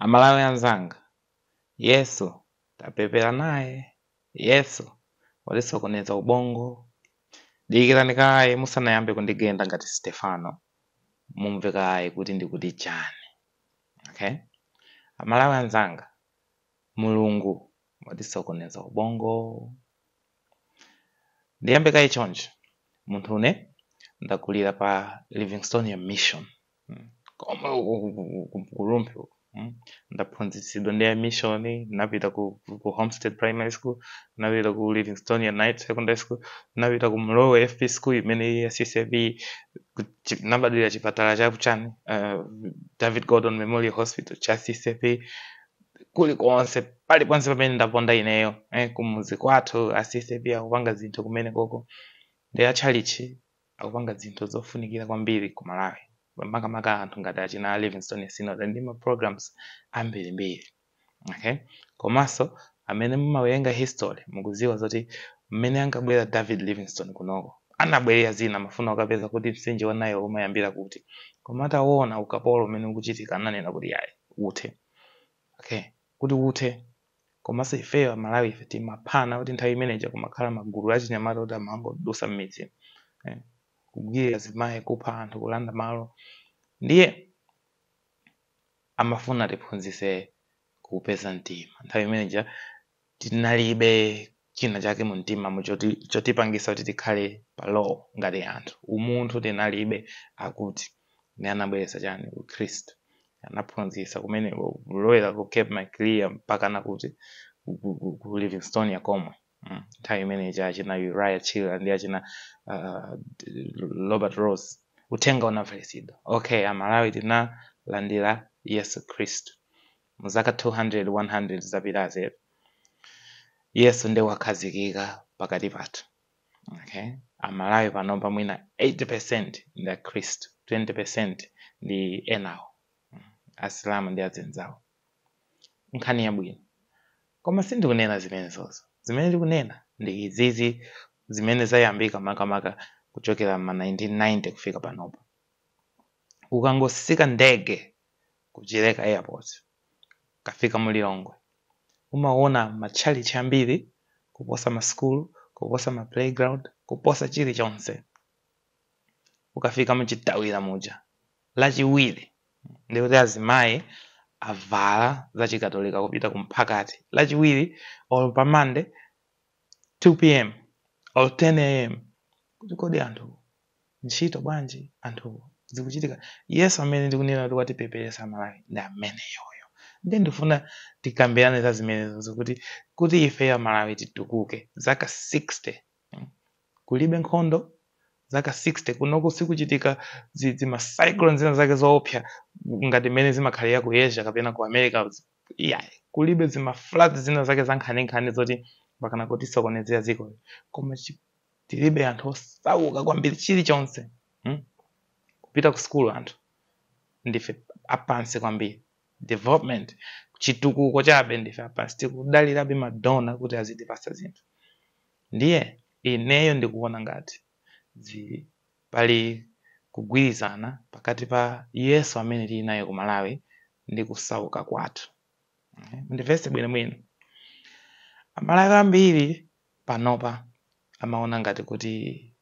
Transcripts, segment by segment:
Amalawi anzanga, Yesu tapepera naye, Yesu watisokoneza ubongo. Dikirani kaye musanayambe kundigenda ngati Stefano, mumve kaye kuti ndikuti chani. Okay? Amalawi anzanga, Mulungu watisokoneza ubongo. Ndiyambe kaye choncho. Munthu une ndakulira pa Livingstonia Mission. Koma ku Rumphi uko. Ndaphunzitsidwa ndi a mission, ndinapita ku Homestead Primary School, ndinapita ku Livingstonia Night Secondary School, ndinapita ku Mlowe FP School imene ili ya CCAP, ndinabadwira chipatala cha kuchani, David Gordon Memorial Hospital cha CCAP. Kulikonse, paliponse pamene ndaponda ineyo, kumuzi kwathu a CCAP akupanga zinthu kumene koko, ndi a tchalichi akupanga zinthu zofunikira kwambiri ku Malawi, makamaka anthu ngati achina Livingstone Synod ndi ma programs ambirimbiri. Okay? Komanso amene mumawerenga history mukuziwa zoti mmene ankabwera David Livingstone kunoko, anabwerera zina amafuna kukapeza kuti mtsinje wa Nile umayambira kuti, koma ataona ukapolo umene ukuchitika ananena kuti yayi uthe. Okay, kuti uthe. Komanso ifeyo Amalawi ife timaphana kuti nthawi imeneja kumakhala magulu achinyamata kuti amangodusa m'midzi, kugwirira azimayi, kupha anthu, kulanda malo. Ndiye amafuna tiphunzitse kupeza mtima. Nthawi imeneja tinalibe china chake mu mtima chotipangisa kuti tikhale pa law ngati anthu. Umunthu tinalibe, akuti ndi anabweretsa chani, Ukhristu. Anaphunzitsa kumeneko kulowera ku Cape Maclear mpaka nakuti ku Livingstonia komwe. Nthawi imeneja achina Uriah Chila ndi achina Robert Rose, uthenga unafalitsidwa. Okay, Amalawi tinalandira Yesu Khristu mu zaka 200 100 zapitazi. Yesu ndiye wakhazikika pakati pathu. Okay, Amalawi panopa mwina 80% ndi akhristu, 20% ndi enawo, asilamu ndi azinzawo. Nkhani yabwino, koma sindikunena zimenezozo. Zimene ndikunena ndi izizi zimene zayambika makamaka kuchokera ma 1990 kufika panopa. Ukangosika ndege ku Chileka Airport, kafika mu Lilongwe, umaona matchalichi ambiri kuposa masukulu, kuposa ma playground, kuposa chilichonse. Ukafika muchitawira muja Lachiwiri, ndikuti azimayi avala zachikatolika kupita kumphakati Lachiwiri or pa Monday 2 p.m. or 10 a.m., kuti kodi anthu ntchito bwanji, anthu zikuchitika. Yesu amene ndikunena kuti watipeperesa Malawi ndi amene yoyo. Ndi ndifuna tikambirane za zimenezo kuti ife Amalawi titukuke. Zaka 60 kulibe nkhondo, zaka 60 kunoko sikuchitika zima cyclone zina zake zoopsa ngati mmene zimakhalira ku Asia kapena ku America. Yeah, kulibe zima floods zina zake za nkhaninkhani zoti pakana kuti sokonezera dziko, koma tilibe anthu osauka kwambiri chilichonse, Kupita ku sukulu anthu ndife apansi kwambiri, development, chitukuko chabe ndife apansi, tikudalirabe ma donor kuti azitipasa zinthu. Ndiye ineyo ndikuona ngati pali kugwirizana pakati pa Yesu amene tili naye ku Malawi ndi kusauka kwathu. Mundimvetse bwinobwino. Amalawi ambiri panopa amaona ngati kuti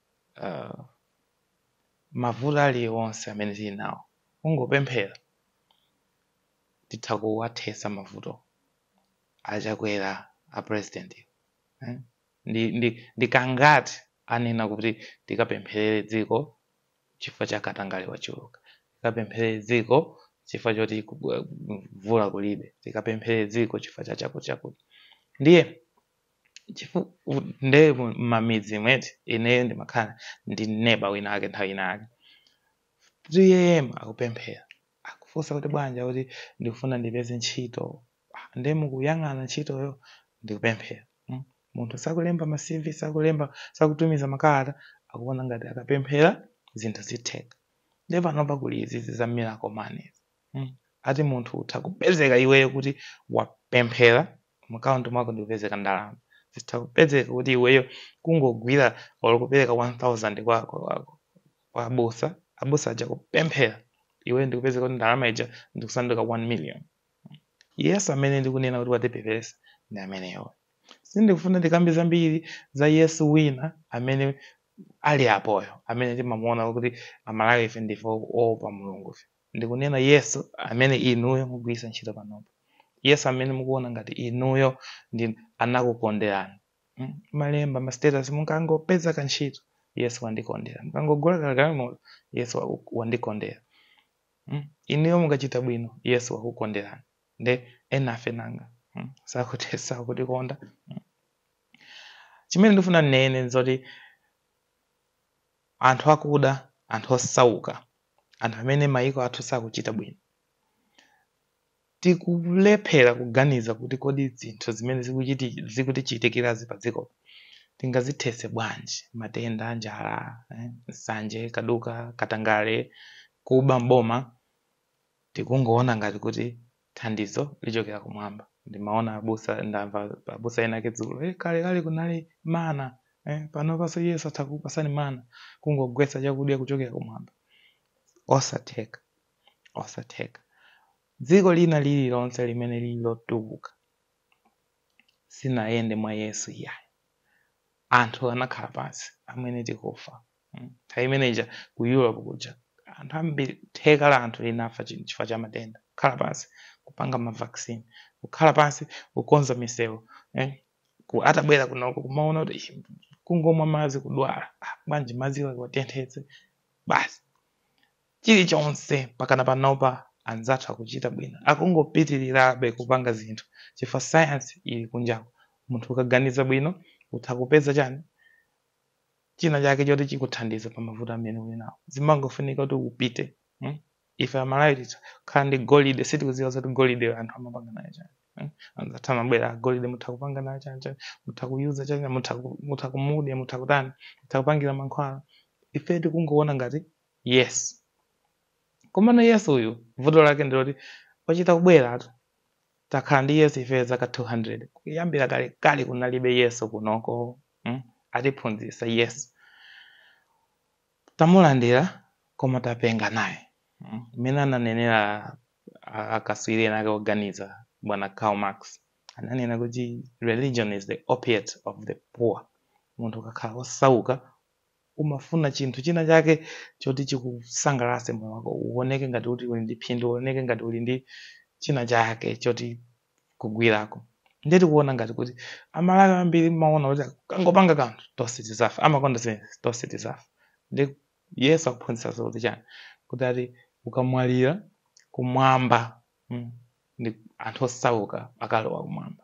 mavuto aliwonse amene tili nawo, kungopemphera titha kuwathesa mavuto. Achakwera a president, eh? Ndi kangati anena kuti tikapempherere dziko chifukwa cha katangale wachuluka, tikapempherere dziko chifukwa choti mvula kulibe, tikapempherere dziko chifukwa cha chakuti chakuti? Ndiye nde m'mamidzi mweti ineyo ndimakhala ndi neba wina ake, nthawi ina ake 3 a.m. akupemphera, akufunsa kuti bwanja, kuti ndikufuna ndipeze ntchito. Ah, ndiye mukuyang'ana ntchitoyo ndikupemphera. Munthu sakulemba ma CV, sakulemba, sakutumiza makalata, akuona ngati akapemphera zinthu zitheka. Ndiye panopa kuli izizi za miracle money, Ati munthu utha kupezeka iweyo kuti wapemphera, makaunti mwako ndikupezeka ndalama. Zitha kupezeka kuti iweyo kungogwira or kupereka 1000 kwa abusa, abusa aja kupemphera, iweyo ndikupezeka kuti ndalama ija ndikusanduka 1 million. Yesu amene ndikunena kuti watipeperesa ndi ameneyo. Sindikufuna ndikambe zambiri za Yesu wina amene ali apoyo, amene timamuona kuti Amalawi ife ndife oopa Mulungu. Ndikunena Yesu amene inuyo mugwiritsa ntchito panopo, Yesu amene mukuona ngati inuyo ndi anakukonderani. Malemba ma status mukangopeza kantchito, Yesu wandikondera. Mukangogula kagalimoto, Yesu wandikondera. Inuyo mukachita bwino, Yesu wakukonderani. Nde enafe nanga sakutikonda. Chimene ndifuna ndinene nzoti anthu akuda, anthu osauka, anthu amene mayiko athu sakuchita bwino, tikulephera kuganiza kuti kodi zinthu zimene zikutichitikirazi pa dziko tingazithetse bwanji? Matenda, njala, nsanje, kaduka, katangale, kuba mboma. Tikungoona ngati kuti thandizo lichokera kumwamba. Ndimaona abusa, ndamva abusa ena ake dzulo, kale kale kunali mana, panopanso Yesu atha kukupasani mana, kungogwetsa chakudya kuchokera kumwamba. Osatheka, osatheka. Dziko lina lililonse limene lili lotukuka sinayende mwa Yesu iyayi. Anthu anakhala pansi, amene tikufa. Nthawi imeneja ku Europe kuja anthu ambiri, theka la anthu linafa chifukwa cha matenda. Kukhala pansi kupanga ma vaccine, kukhala pansi kukonza misewu, atabwera kunoko kumaona kuti kungomwa madzi kudwala, bwanji madziwo akuwatenthetse basi. Chilichonse pakana panopa anzathu akuchita bwino, akungopitirirabe kupanga zinthu chifukwa science ili kunjako. Munthu ukaganiza bwino utha kupeza chani china chake choti chikuthandiza pa mavuto amene uli nawo. Zimangofunika kuti upite. Ife Amalawi titha kukhala ndi golide, sitikudziwa zoti golide anthu amapanga nayo chani. Anzathu amabwera, golide mutha kupanga nayo chani chani, mutha kuyuza chani, mutha kumudya, mutha kutani, mutha kupangira mankhwala. Ife tikungoona ngati Yesu. Komano Yesu uyu vuto lake ndiloti wachita kubweratu. Takhala ndi Yesu ife zaka 200, kuyambira kale kale kunalibe Yesu kunoko. Atiphunzitsa Yesu, tamulandira koma tapenga naye. Mmene ananenera akaswiri ena ake oganiza, bwana Karl Marx ananena kuti religion is the opiate of the poor. Munthu ukakhala osauka umafuna chinthu china chake choti chikusangalatse moyo wako, uoneke ngati kuti uli ndi phindu, uoneke ngati uli ndi china chake choti kugwirako. Ndiye tikuona ngati kuti Amalawi ambiri maona kuti kangopanga kanthu tonse tizafa, amakonda zimenezi, tonse tizafa. Ndi Yesu akuphunzitsa kuti chani? Kuti ati ukamwalira kumwamba, ndi anthu osauka akalowa kumwamba.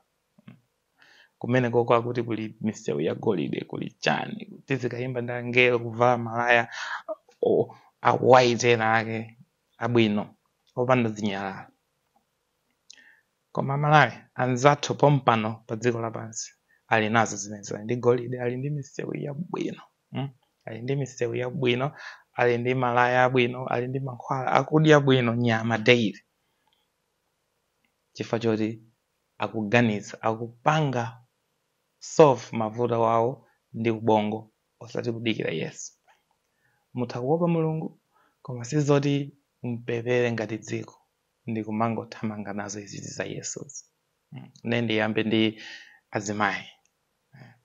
Kumene koko akuti kuli misewu ya golide, kuli chani, tizikayimba ndi angelo, kuvala malaya a white ena ake abwino opanda zinyalala. Koma Amalawi anzathu pompano pa dziko lapansi ali nazo zimenezi, ali ndi golide, ali ndi misewu yabwino, Ali ndi misewu yabwino, ali ndi malaya abwino, ali ndi mankhwala, akudya bwino, nyama daily, chifukwa choti akuganiza, akupanga solve mavuto wawo ndi ubongo, osati kudikira Yesu. Mutha kuopa Mulungu, koma sizoti mpepere ngati dziko ndi kumangothamanga nazo izizi za Yesuzi. Ne ndiyambe ndi azimayi.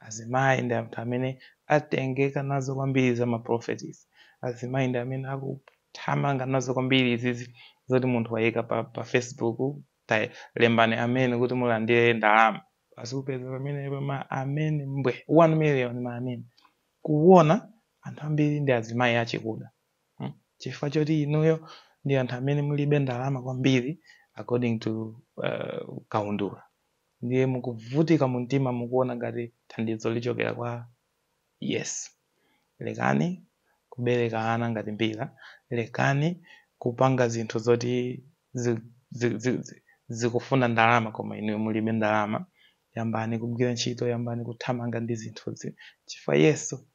Azimayi ndi anthu amene atengeka nazo kwambiri za ma prophecies. Azimayi ndi amene akuthamanga nazo kwambiri izizi zoti munthu wayika pa Facebook, lembani amene kuti mulandire ndalama, asipeza pamene ma amene mbwe 1 million ma amene. Kuona anthu ambiri ndi azimayi achikuda. Chifukwa choti inuyo ndi anthu amene mulibe ndalama kwambiri according to kaundula, ndiye mukuvutika mu mtima, mukuona ngati thandizo lichokera kwa Yesu. Lekani kubereka ana ngati mbira, lekani kupanga zinthu zoti zikufuna ndalama koma inuyo mulibe ndalama. Yambani kugwira ntchito, yambani kuthamanga ndi zinthuzi, chifukwa Yesu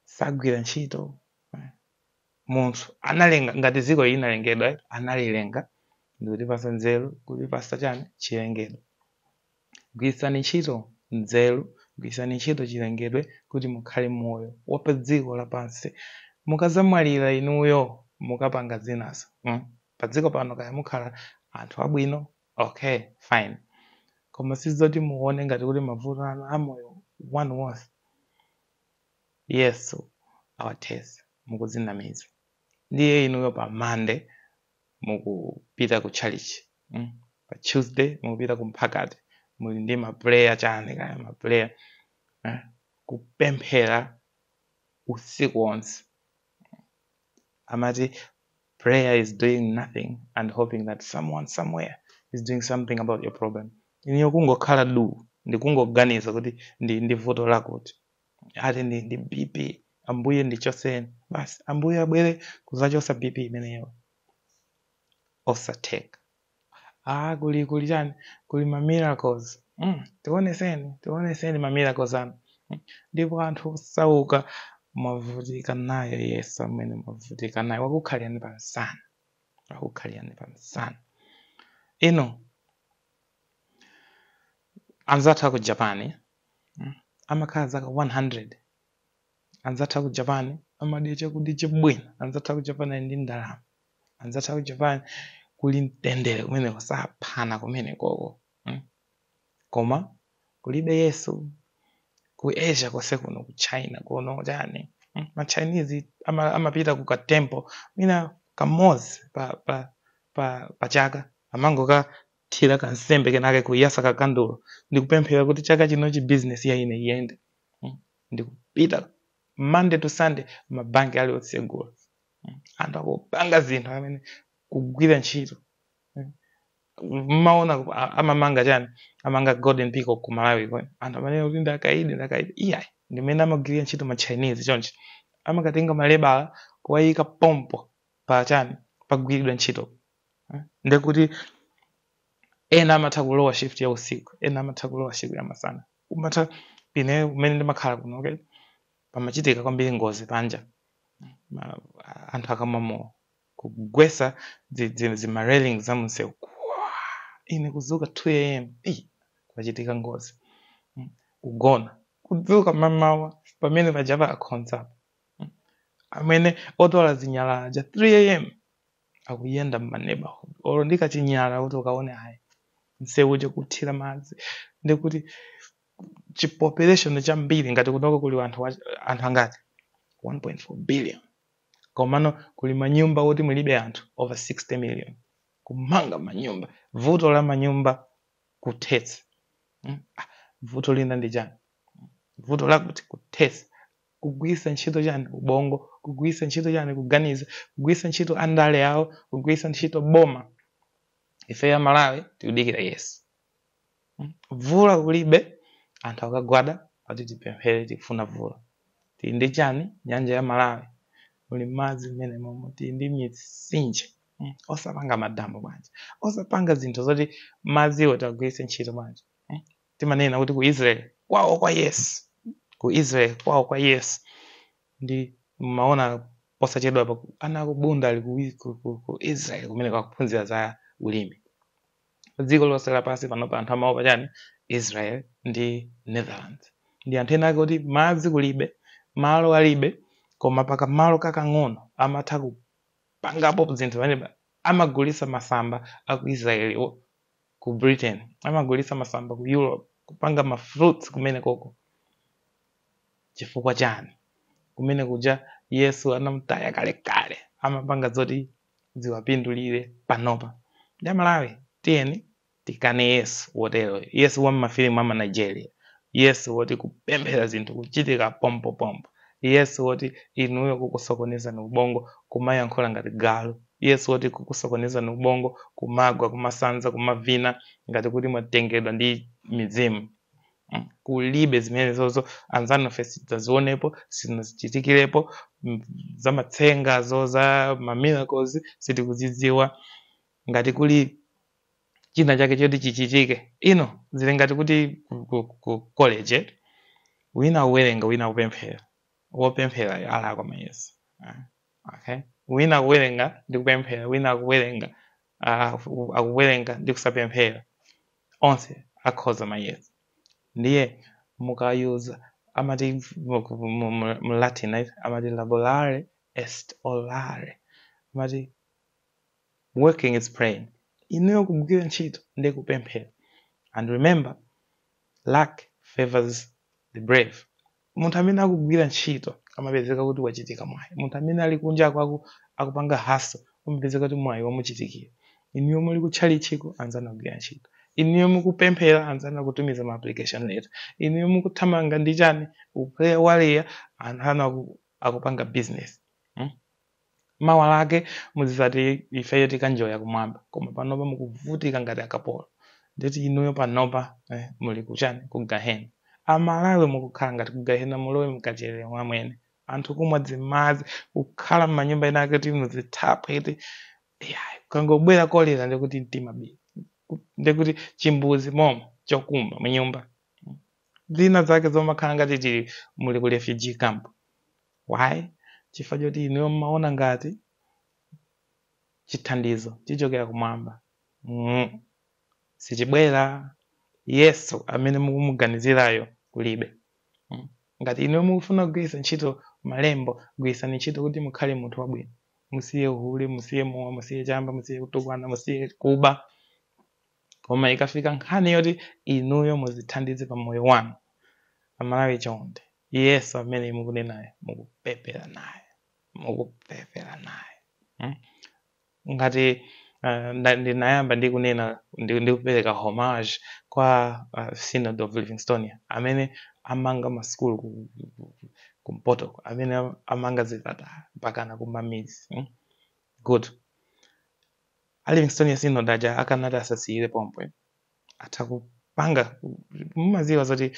sagwira ntchito. Munthu analenga ngati dziko linalengedwa, analilenga ndikutipasa nzeru, kutipasa chani, chilengedwe. Gwiritsani ntchito nzeru, gwiritsani ntchito chilengedwe kuti mukhale moyo wa pa dziko lapansi. Mukazamwalira inuyo mukapanga zinazo. Pa dziko pano kaya mukhala Anthu abwino, okay, fine. Koma sizoti muone ngati kuti mavuto anu amoyo one wonse Yesu awathesa, mukuzinamiza. Ndiye inuyo pa Monday mukupita ku church, Pa Tuesday mukupita ku mphakati, muli ndi ma prayer chani kaya ma prayer, Kupemphera usiku wonse. Amati prayer is doing nothing and hoping that someone somewhere is doing something about your problem. Inuyo kungokhala du ndikungoganiza kuti ndi vuto lakuti ati ndi BP, ambuye ndichoseni basi, ambuye abwere kuzachosa BP imeneyo. Osatheka. Kuli chani, kuli ma miracles. Tioneseni ma miracles anu. Ndipo anthu osauka mwavutika naye Yesu amene mwavutika naye, wakukhalirani pansana, wakukhalirani pansana. Ino anzathu aku Japan, amakhala zaka 100. Anzathu aku Japan amadya chakudya chabwino. Anzathu aku Japan ali ndi ndalama. Anzathu aku Japan kuli mtendere kumeneko, saphana kumenekoko. Koma kulibe Yesu. Ku Asia konse kuno, ku China kuno chani, Ma Chinese amapita ku ka temple mina kamodzi pa chaka, amangokathira kansembe kenake kuyasa kakandulo ndikupemphera kuti chaka chinochi business ya ine iyende. Ndikupita Monday to Sunday, mabanki ali otsegula. Anthu akupanga zinthu amene kugwira ntchito. Mmaona amamanga chani, amanga Golden Peacock ku Malawi ko, anthu amene kuti ndakaidi ndakaidi, iyayi, ndimene amagwirira ntchito ma Chinese chonchi, amakatenga malebala kuwayika pompo pa chani, pagwiridwa ntchito. Ndekuti ena amatha kulowa shift ya usiku, ena amatha kulowa shift ya masana. Umatha ine kumene ndimakhala kuno, okay, pamachitika kwambiri ngozi panja, anthu akamwa mowa kugwesa zima railings za munsewu. Ine kuzuka 2 am, kwachitika ngozi. Kugona kudzuka mamawa pamene pajapa akhonza amene otola zinyalala ja 3 am akuyenda mma neighborhood olo ndikachinyala kuti ukaone ayi msewu kuthira madzi. Ndikuti chipopulation chambiri ngati kunoko kuli anthu angati 1.4 billion, komano kuli manyumba oti mulibe anthu over 60 million. Kumanga manyumba, vuto la manyumba kuthetsa. Vuto lina ndi chani, vuto lakuti kuthetsa, kugwiritsa ntchito chani ubongo, kugwiritsa ntchito chani kuganiza, kugwiritsa ntchito andale awo, kugwiritsa ntchito boma. Ife ya Malawi tikudikira Yesu. Vula kulibe, anthu akagwada ati tipemphere, tikufuna vula. Tili ndi chani, nyanja ya Malawi muli madzi mmene momwe, tili ndi mitsinje. Osapanga madambo bwanji, osapanga zinthu zoti madziwo tagwiritse ntchito bwanji. Timanena kuti ku Israel kwawo kwa Yesu, ku Israel kwawo kwa Yesu. Ndi maona posachedwa pa ana akubunda ali ku Israel kumene kwakuphunzira za ulimi. Dziko lonse lapansi panopa anthu amaopa chani, Israel ndi Netherlands. Ndi anthu ena ake kuti madzi kulibe, malo alibe, koma pakamalo kakang'ono amatha kupangapo zinthu pamene amagulitsa masamba aku Israel ku Britain, amagulitsa masamba ku Europe, kupanga ma fruits kumene koko. Chifukwa chani? Kumene kuja Yesu anamutaya kalekale, amapanga zoti ziwapindulire panopa. Ndi Malawi tiyeni tikane Yesu wotero, Yesu wa mafilimu ama Nigeria, Yesu woti kupemphera zinthu kuchitika pompo pompo, Yesu woti inuyo kukusokoneza ni ubongo kumayankhula ngati galu, Yesu woti kukusokoneza ni ubongo kumagwa kumasanza kumavina ngati kuti mwatengedwa ndi mizimu. Kulibe zimene zozo, anzanu ife sitazionepo, sinazichitikirepo, zamatsengazo za ma miracles sitikuzidziwa. Ngati kuli china chake choti chichitike ino zili ngati kuti ku college wina uwerenga, wina kupemphera, wopemphera alakwa mayeso. Okay, wina kuwerenga ndi kupemphera, wina akuwerenga ndi kusapemphera, onse akhoza mayeso. Ndiye mukayuza amati mu Latin, right? Amati laborare est orare, amati working is praying. Inuyo kugwira ntchito ndi kupemphera. And remember, luck favors the brave. Munthu amene akugwira ntchito amapezeka kuti wachitika mwayi. Munthu amene ali kunja kwako akupanga hustle amapezeka kuti mwayi wamuchitikira. Inuyo muli kutchalichiko, anzanu akugwira ntchito. Inuyo mukupemphera, anzanu akutumiza ma application letter. Inuyo mukuthamanga ndi chani, uprayer warrior, anthu anu akupanga business. Mawa lake muzizati ifeyo tikanjoya kumwamba, koma panopa mukuvutika ngati akapolo. Ndeti inuyo panopa muli kuchani, ku gahena. Amalawi mukukhala ngati ku gahena, mulowe mukachere mwamwene. Anthu kumwa dzimadzi, kukhala m'manyumba ena ake kuti muzithaphwe iti, kangobwera kolera ndikuti mtima bi, ndikuti chimbuzi momo chokumba munyumba. Zina zake zomakhala ngati tili muli ku refugee camp. Why? Chifukwa choti inuyo mmaona ngati chithandizo chichokera kumwamba. Sichibwera. Yesu amene mukumuganizirayo kulibe. Ngati inuyo mukufuna kugwiritsa ntchito malembo, gwiritsani ntchito kuti mukhale munthu wabwino. Musiye uhule, musiye mowa, musiye chamba, musiye kutukwana, musiye kuba. Koma ikafika nkhani yoti inuyo muzithandize pa moyo wanu, Amalawi chonde, Yesu amene mukunenayo mukupepera naye, mukupepera naye. Ngati ndinayamba ndikunena ndikupereka homage kwa Synod of Livingstonia amene amanga masukulu kumpoto, amene amanga zipatala mpakana kumamidzi. Good. A Livingstonia Synod aja akanati asasiyire pompo, atha kupanga. Mumaziwa zoti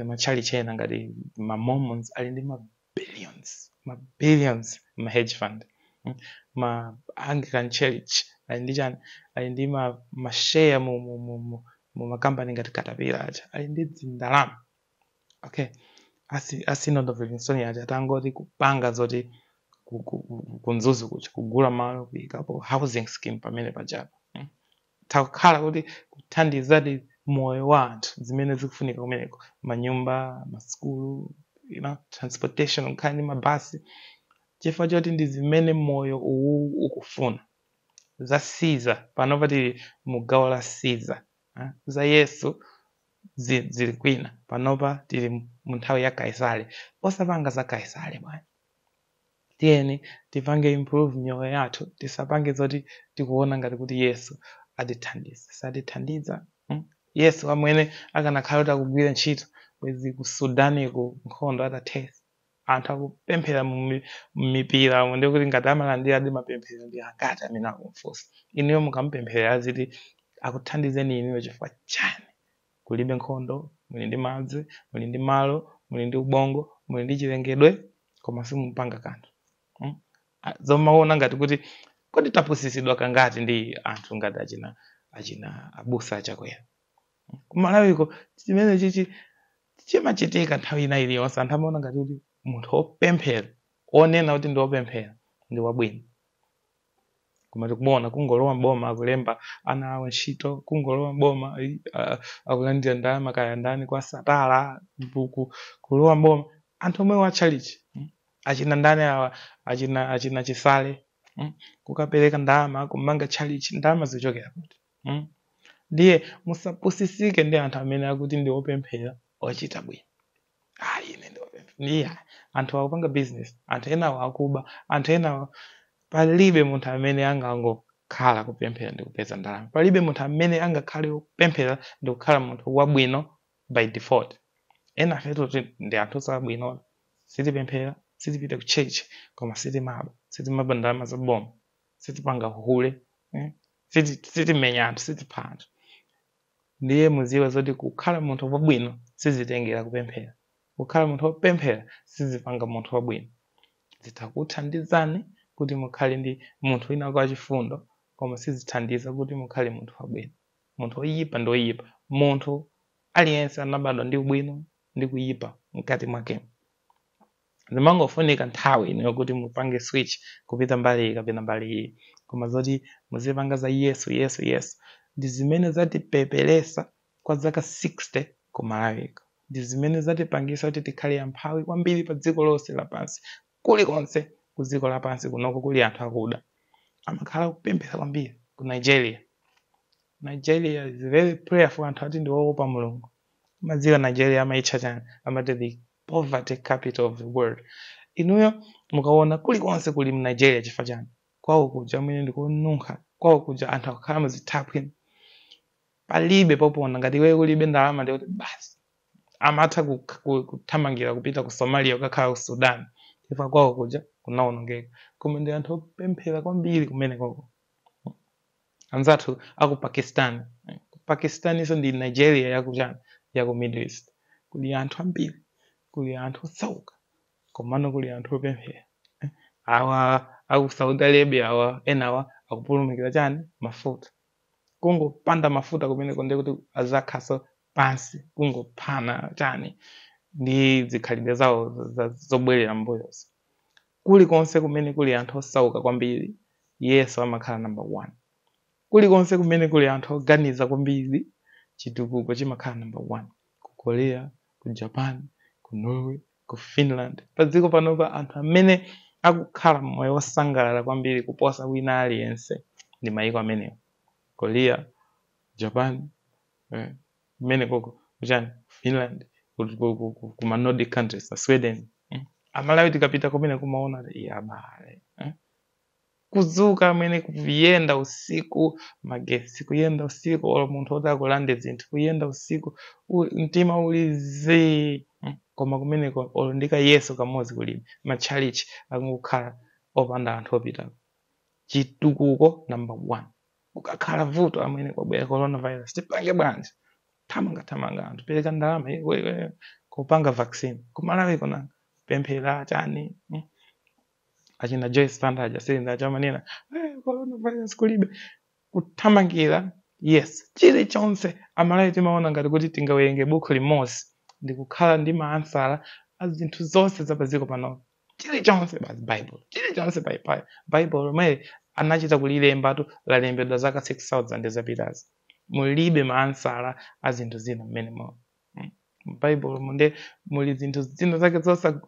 matchalichi ena ngati ma Mormons ali ndi ma billions, ma billions ma hedge fund. Ma Anglican Church ali ndi chani, ali ndi ma share mu makampani ngati Caterpillar aja, ali ndi zindalama. Okay, a Synod of Livingstonia aja atangoti kupanga zoti ku Mzuzu kuja kugula malo, kuyikapo housing scheme pamene pajapo, Takhala kuti kuthandizadi moyo wa anthu, zimene zikufunika kumeneko, manyumba, masukulu, transportation, kukhala ndi mabasi, chifukwa choti ndi zimene moyo uwu ukufuna. Za Caesar panopa tili mu gawo la Caesar, eh? Za Yesu zili kwina. Panopa tili mu nthawi ya Kaisare. Osapanga za Kaisare bwana. Tiyeni tipange improve miyoyo yathu, tisapange zoti tikuona ngati kuti Yesu atithandiza. Satithandiza. Yesu amwene akanakhala kuti akugwira ntchito, bwezi ku Sudan ku nkhondo atathesa. Anthu akupemphera mumipira, ndikuti ngati amalandira di mapemphero ndi angati amene akumfunsa? Inuyo mukamupempherera aziti akuthandizeni inuyo chifukwa chani? Kulibe nkhondo, muli ndi madzi, muli ndi malo, muli ndi ubongo, muli ndi chilengedwe, koma simupanga kanthu. Zomaona ngati kuti kodi tapusisidwa kangati ndi anthu ngati achina abusa achakwera kumalawiko. Chimene chichi chimachitika nthawi ina iliyonse, anthu amaona ngati kuti munthu wopemphera, onena kuti ndi wopemphera, ndi wabwino. Koma tikuona kungolowa mboma akulemba ana awo ntchito, kungolowa mboma akulandira ndalama kaya ndani kwa Satala, kulowa mboma anthu omwe watchalichi, Achina ndani awa, achina Chisale, Kukapereka ndalama kumanga tchalichi, ndalama zichokera kuti? Ndiye musapusisike ndi anthu amene akuti ndi opemphera ochita bwino. Ah, ine ndi opemphera. Ndiye anthu akupanga business, anthu enawo akuba, anthu enawo. Palibe munthu amene angangokhala kupemphera ndi kupeza ndalama. Palibe munthu amene angakhale kupemphera ndi kukhala munthu wabwino by default. Ena afetu ndi anthu sabwino, sitipemphera, sitipita ku church, koma sitimaba, sitimaba ndalama za boma, sitipanga uhule, eh? Sitimenya anthu, sitipha anthu. Ndiye muziwe zoti kukhala munthu wabwino sizitengera kupemphera, kukhala munthu wopemphera sizipanga munthu wabwino. Zitakuthandizani kuti mukhale ndi munthu wina wachifundo, koma sizithandiza kuti mukhale munthu wabwino. Munthu woyipa ndi woyipa. Munthu aliyense anabadwa ndi ubwino ndi kuyipa mkati mwake. Zimangofunika nthawi ino yokuti mupange switch kupita mbali iyi kapena mbali iyi. Koma zoti muzipanga za Yesu, Yesu, Yesu ndi zimene zatipeperesa kwa zaka 60 ku Malawiko, ndi zimene zatipangisa kuti tikhale amphawi kwambiri pa dziko lonse lapansi. Kulikonse ku dziko lapansi kunoko kuli anthu akuda amakhala kupemphera kwambiri. Ku Nigeria Nigeria is very prayerful, anthu ati ndi woopa Mulungu. Madziwa Nigeria amaitcha chani? Amati the poverty capital of the world. Inuyo mukaona kulikonse kuli mu Nigeria, chifukwa chani? Kwawo kuja mwene ndikununkha, kwawo kuja anthu akukhala muzithaphwi, palibe popona. Ngati iweyo kulibe ndalama, ndikuti basi amatha kuthamangira kupita ku Somalia, kukakhala ku Sudan, chifukwa kwawo kuja kunawonongeka. Koma ndi anthu opemphera kwambiri kumene koko. Anzathu aku Pakistan, Pakistan iso ndi Nigeria yakuchani, yaku Middle East. Kuli anthu ambiri, kuli anthu osauka, komano kuli anthu opemphera. Awa aku Saudi Arabia awa, enawa akupulumukira chani? Mafuta. Kungopanda mafuta kumeneko ndiye kuti azakhaso pansi, kungophana chani ndi zikhalidwe zawo zobwerera mbuyozo. Kulikonse kumene kuli anthu osauka kwambiri, Yesu amakhala number one. Kulikonse kumene kuli anthu oganiza kwambiri, chitukuko chimakhala number one. Ku Korea, ku Japan, ku Norway, ku Finland, pa dziko panopa anthu amene akukhala moyo wosangalala kwambiri kuposa wina aliyense ndi mayiko amenewo: Korea, Japan, kumene koko kuchani, Finland, kuma Nordic countries, Sweden. Amalawi tikapita kumene kumaona iya abale, Kudzuka amene, kuyenda usiku, magetsi, kuyenda usiku, olo munthu oti akulande zinthu, kuyenda usiku mtima uli zii. Koma kumeneko olo ndika Yesu kamodzi kulibe. Matchalichi akungokhala opanda anthu opitako. Chitukuko number one. Kukakhala vuto amene, kwabwera coronavirus, tipange bwanji? Thamanga thamanga anthu, pereka ndalama kupanga vaccine. Kumalawi konanga pemphera chani? Achina Joyce Banda aja silinda chamanena, coronavirus kulibe, kuthamangira. Yes, chilichonse Amalawi timaona ngati kuti tingawerenge buku limodzi ndikukhala ndi ma answer a zinthu zonse zapadziko pano. Chilichonse basi Bible, chilichonse Bible lomwe anachita kulilembatu, lalembedwa zaka 6000 zapitazi, mulibe ma answer a zinthu zina mmene mo. Bible munde muli zinthu zina zake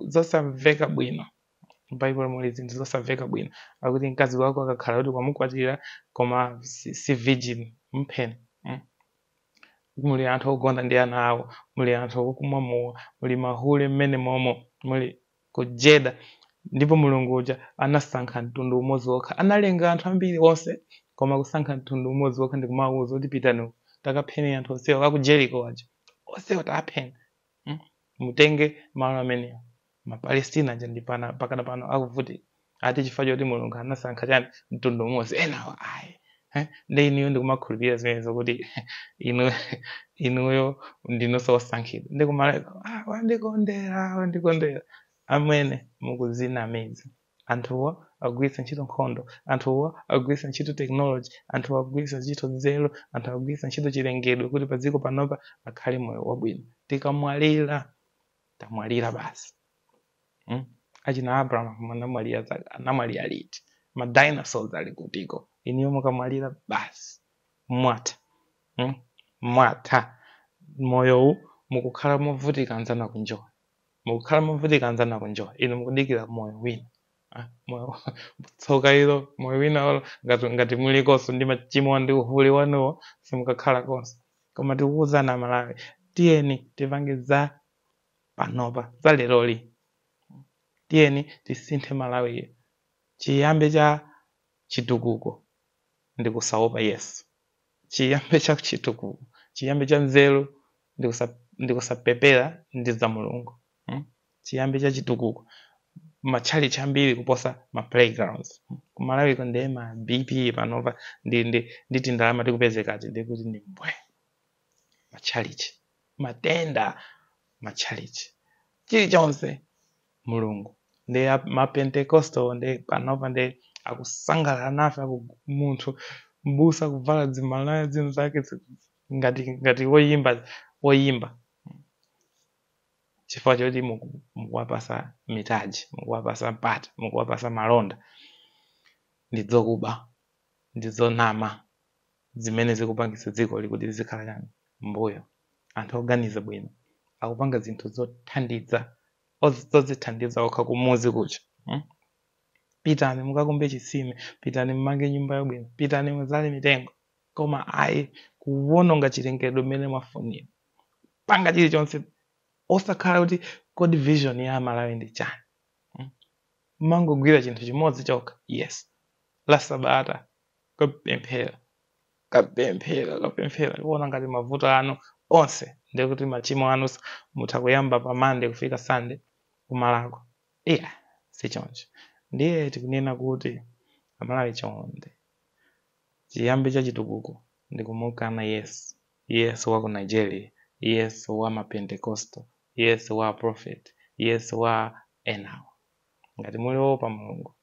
zosamveka bwino. Bible muli zinthu zosamveka bwino. Akuti mkazi wako akakhala kuti kwamukwatira koma si virgin, mpheni. Muli anthu ogona ndi ana awo, muli anthu okumwa mowa, muli mahule mmene momo, muli kujeda. Ndipo Mulungu uja anasankha mtundu umodzi wokha. Analenga anthu ambiri onse, koma kusankha mtundu umodzi wokha ndikumawuza kuti pitani takapheni anthu onsewo aku Jericho aja, onsewo tapheni, Mutenge malo amenewo. Mapalestina aja ndi pana pakana pano akuvutika ati chifukwa choti Mulungu anasankha chani? Mtundu umodzi, enawo ayi. Ndi inuyo ndikumakhulupirira zimenezo kuti inuyo ndinonso osankhidwa, ndikumaleka ah, wandikondera, wandikondera. Amwene, mukuzinamiza. Anthuwa akugwiritsa ntchito nkhondo, anthuwa akugwiritsa ntchito technology, anthuwa akugwiritsa ntchito nzeru, anthu akugwiritsa ntchito chilengedwe kuti pa dziko panopa akhale moyo wabwino. Tikamwalira, tamwalira basi. Achina Abraham anamwalira anamwalira liti? Ma dinosaurs ali kutiko? Iniyo mukamwalira basi, mwatha. Mwatha. Moyowu mukukhala movutika, anzanu akunjoya. Mukukhala movutika, anzanu akunjoya. Inu mukudikira moyo wina. Ah, moyo tsoka ilo, moyo wina olo ngati mulikonso ndi machimo ndi uhule wanuwo, simukakhala konse. Koma tikuwuzana Amalawi, tiyeni tipange za panopa, za leroli. Tiyeni tisinthe Malawiyo. Chiyambi cha chitukuko ndi kusaopa Yesu. Chiyambi cha chitukuko, chiyambi cha nzeru ndi kusapepera ndi za Mulungu. Chiyambi cha chitukuko, matchalichi ambiri kuposa ma playgrounds. Kumalawiko ndiye ma BP panopa ndi tindalama tikupezekati, ndikuti ndi mbwe, matchalichi, matenda, matchalichi, chilichonse Mulungu. Ndi ma Pentecostal ndi panopa ndi akusangalala nafe. Aku munthu mbusa kuvala zimalaya zinthu zake ngati woyimba woyimba, chifukwa choti mukuwapasa mitaji, mukuwapasa mpata, mukuwapasa malonda. Ndi zokuba, ndi zonama zimene zikupangisa dziko likuti lizikhala chani? Mbuyo. Anthu oganiza bwino akupanga zinthu zothandiza, zozithandiza okha kumuzi kucha. Pitani mukakumbe chitsime, pitani mmange nyumba yabwino, pitani muzale mitengo. Koma ayi, kuwononga chilengedwe mmene mwafunira, panga chilichonse osakhala kuti kodi vision ya Malawi ndi chani. Mangogwira chinthu chimodzi chokha, yes, la Sabata kapemphera, kapemphera, kapemphera, kuona ngati mavuto anu onse ndikuti machimo anu mutha kuyamba pa Monday kufika Sunday kumalako. Iya, sichoncho. Ndiye tikunena kuti Amalawi chonde, chiyambi cha chitukuko ndikumukana Yesu, Yesu wa ku Nigeria, Yesu wa Mapentecostal, Yesu wa prophet, Yesu wa enawo. Ngati muli woopa Mulungu,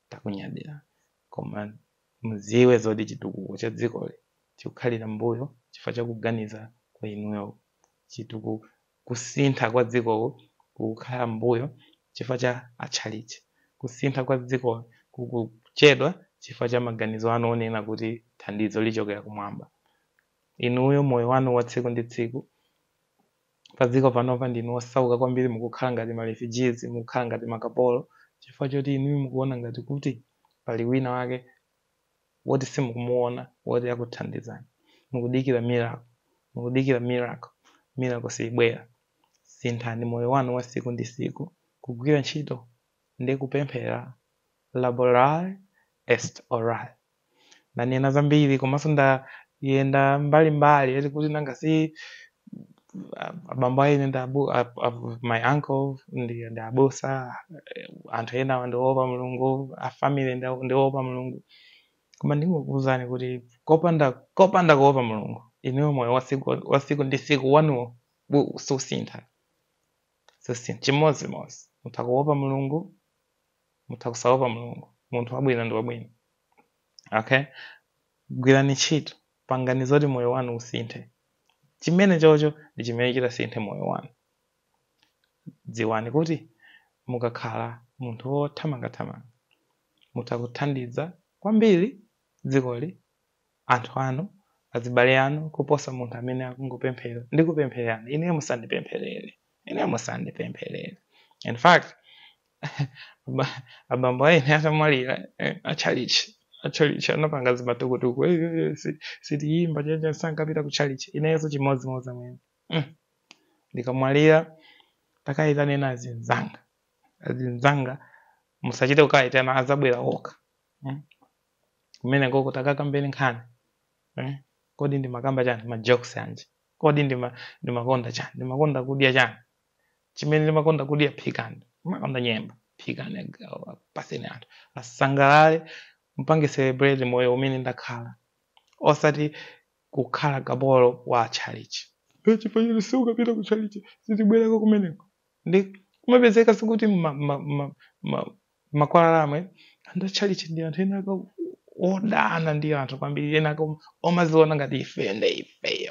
takunyadira, koma mudziwe zoti chitukuko cha dzikoli chikukhalira mbuyo chifukwa chakuganiza kwa inuyo. Chitukuko, kusintha kwa dzikolo kukukhala mbuyo chifukwa cha atchalichi. Kusintha kwa dziko kukuchedwa chifukwa cha maganizo anu onena kuti thandizo lichokera kumwamba. Inuyo moyo wanu wa tsiku ndi tsiku pa dziko panopa ndinu osauka kwambiri, mukukhala ngati ma refugees, mukukhala ngati makapolo, chifukwa choti inuyo mukuona ngati kuti pali wina wake woti simukumuona woti akuthandizani. Mukudikira miracle, mukudikira miracle, miracle sibwera. Sinthani moyo wanu wa tsiku ndi tsiku, kugwira ntchito ndi kupemphera. Laborare est orare. Ndanena zambiri komanso ndayenda mbalimbali eti kuti nanga si abambo aine ndi my uncle ndi abusa, anthu ena ndi oopa Mulungu, a family ndi oopa Mulungu. Koma ndingokuwuzani kuti kopanda kuopa Mulungu, inuyo moyo wa tsiku ndi tsiku wanuwo susintha, susintha. Chimodzimodzi mutha kuopa Mulungu, mutha kusaopa Mulungu, munthu wabwino ndi wabwino. Okay, gwirani ntchito, pangani zoti moyo wanu usinthe. Chimene chocho ndi chimene chitasinthe moyo wanu. Dziwani kuti mukakhala munthu wothamangathamanga mutha kuthandiza kwambiri dzikoli, anthu anu, azibale anu, kuposa munthu amene akungopemphera. Ndikupemphererani ineyo, musandipempherere ineyo, musandipempherere. In fact, abambo aine atamwalira, atchalichi anapanga zimatukutuku, sitiyimba chacha, sankapita ku tchalichi. Inenso chimodzimodzi amene ndikamwalira takayitanena azinzanga, azinzanga musachite kukayitana, azabwera okha. Kumene koko takakambeni nkhani, Kodi ndimakamba chani? Ma jokes anji? Kodi ndimakonda chani? Ndimakonda kudya chani? Chimene ndimakonda kudya, phikani. Ndimakonda nyemba, phikani, paseni anthu asangalale, mpange celebrate moyo umene ndakhala, osati kukhala kapolo wa tchalichi. Chifukwa choti siukapita ku tchalichi sitibwerako kumeneko. Ndi kumapezeka sikuti makwalala amwe anthu atchalichi ndi anthu ena aka odana ndi anthu kwambiri, ena aka omaziona ngati ife ndi ife.